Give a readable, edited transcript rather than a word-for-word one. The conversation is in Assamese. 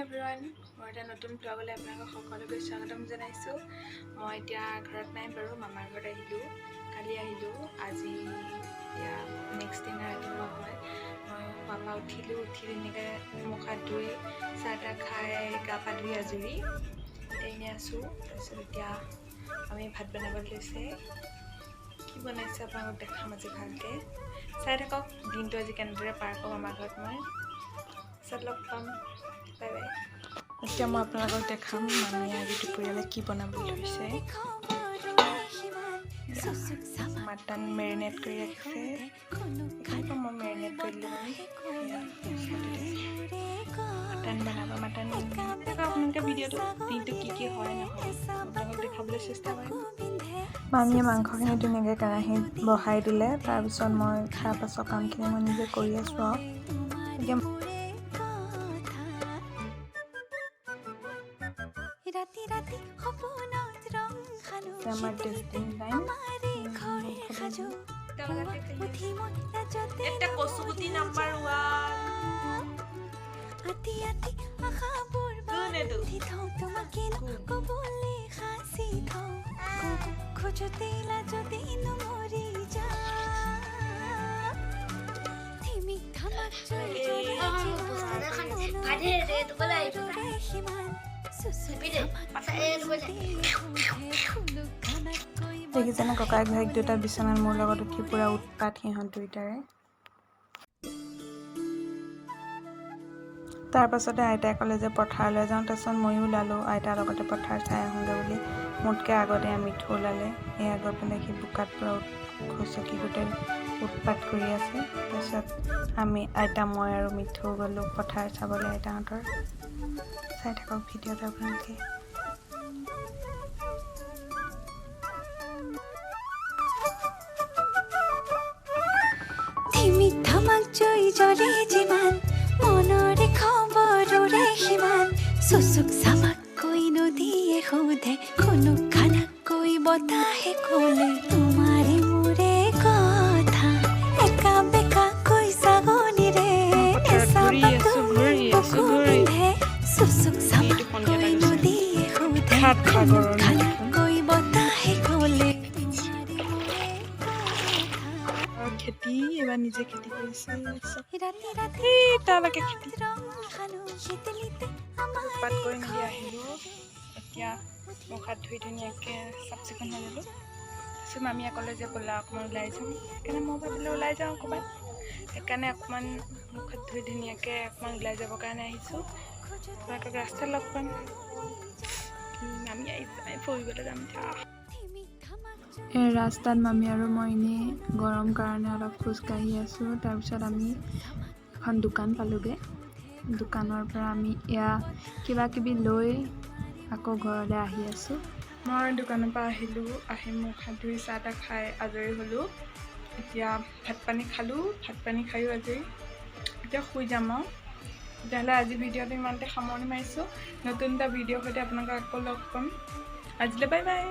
এভৰিৱান, মোৰ এটা নতুন ব্লগলৈ আপোনালোকক সকলোকে স্বাগতম জনাইছোঁ। মই এতিয়া ঘৰত নাই বাৰু, মামাৰ ঘৰত আহিলোঁ, কালি আহিলোঁ। আজি এতিয়া নেক্সট দিনা ৰাতিপুৱা হয়। মই শোৱাৰ পৰা উঠিলোঁ, উঠি ধুনীয়াকৈ মুখ হাত ধুই চাহ তাহ খাই গা পা ধুই আজৰি এতিয়া এনেই আছোঁ। তাৰপিছত এতিয়া আমি ভাত বনাবলৈ লৈছে, কি বনাইছে আপোনালোকক দেখাম আজি, ভালকৈ চাই থাকক দিনটো আজি কেনেদৰে পাৰ কৰোঁ মামাৰ ঘৰত। মই পিছত লগ পাম, বাই বাই। এতিয়া মই আপোনালোকক দেখাম মামীয়ে আজি দুপৰীয়ালৈ কি বনাবলৈ ধৰিছে। মাটন মেৰিনেট কৰি ৰাখিছে, এইখিনিৰ মই মেৰিনেট কৰি দিলোঁ। মাটন বনাব, মাটন আপোনালোকে ভিডিঅ'টো দিনটো কি কি হয় নহয় আপোনালোকক দেখাবলৈ চেষ্টা কৰিম। মামীয়ে মাংসখিনি ধুনীয়াকৈ কেৰাহীত বহাই দিলে, তাৰপিছত মই তাৰ পাছৰ কামখিনি মই নিজে কৰি আছোঁ। আৰু এতিয়া আমাৰ টেষ্টিং টাইম। এটা কচুগুটি নাম্বাৰ 1। দেখিছেনে ককায়েক ভায়েক দুটা বিচনাত মোৰ লগত উঠি পূৰা উৎপাত সিহঁত দুইটাৰে। তাৰ পাছতে আইতাই ক'লে যে পথাৰলৈ যাওঁ, তাৰপিছত ময়ো ওলালোঁ আইতাৰ লগতে পথাৰ চাই আহোঁগৈ বুলি। মোতকৈ আগতে মিঠু ওলালে, এয়া গৈ পেলাই সি বোকাত পূৰা খচকি গোটেই উৎপাত কৰি আছে। তাৰপিছত আমি আইতা, মই আৰু মিঠু গ'লোঁ পথাৰ চাবলৈ আইতাহঁতৰ। চাই থাকক ভিডিঅ'টো আপোনালোকে। ধিমিক ধামাক জুই জ্বলে যিমান, মনৰে খবৰৰে সিমান। চুচুক চামাককৈ নদীয়ে সোধে, খুনুক খানাকৈ বতাহে ক'লে তোমাৰে মোৰে কথা। একা বেকাকৈ ছাগলীৰে পথাৰত ঘূৰি আছোঁ, ঘূৰি আছোঁ, ঘূৰি। পিন্ধে। চুচুক চামাককৈ নদীয়ে সোধে, বিখ্যাত খুনুক সাগৰৰ নদীখন। খানাকৈ বতাহে ক'লে তোমাৰে মোৰে কথা। আৰু খেতি এইবাৰ নিজে খেতি কৰিছে চব। ৰাতি ৰাতি এই তালৈকে খেতি। ৰং সানো শীতলিতে উৎপাত কৰি মেলি আহিলোঁ। এতিয়া মুখ হাত ধুই ধুনীয়াকৈ চাফ চিকুণ হৈ ল'লোঁ। তাৰপিছত মামীয়ে ক'লে যে ব'লা অকণমান ওলাই যাওঁ, সেইকাৰণে মই ভাবিলোঁ ওলাই যাওঁ অকণমান। সেইকাৰণে অকণমান মুখ হাত ধুই ধুনীয়াকৈ অকণমান ওলাই যাবৰ কাৰণে আহিছোঁ। আপোনালোকক ৰাস্তাত লগ পাম। মামী আহিছে, আমি ফুৰিবলৈ যাম এতিয়া। এই ৰাস্তাত মামী আৰু মই এনেই গৰম কাৰণে অলপ খোজকাঢ়ি আছোঁ। তাৰপিছত আমি এখন দোকান পালোঁগৈ। দোকানৰ পৰা আমি এয়া কিবা কিবি লৈ আকৌ ঘৰলৈ আহি আছোঁ। মই দোকানৰ পৰা আহিলোঁ, আহি মুখ হাত ধুই চাহ তাহ খাই আজৰি হ'লোঁ। এতিয়া ভাত পানী খালোঁ, ভাত পানী খায়ো আজৰি, এতিয়া শুই যাম আৰু। তেতিয়াহ'লে আজি ভিডিঅ'টো ইমানতে সামৰণি মাৰিছোঁ। নতুন এটা ভিডিঅ'ৰ সৈতে আপোনালোকক আকৌ লগ পাম। আজিলৈ বাই বাই।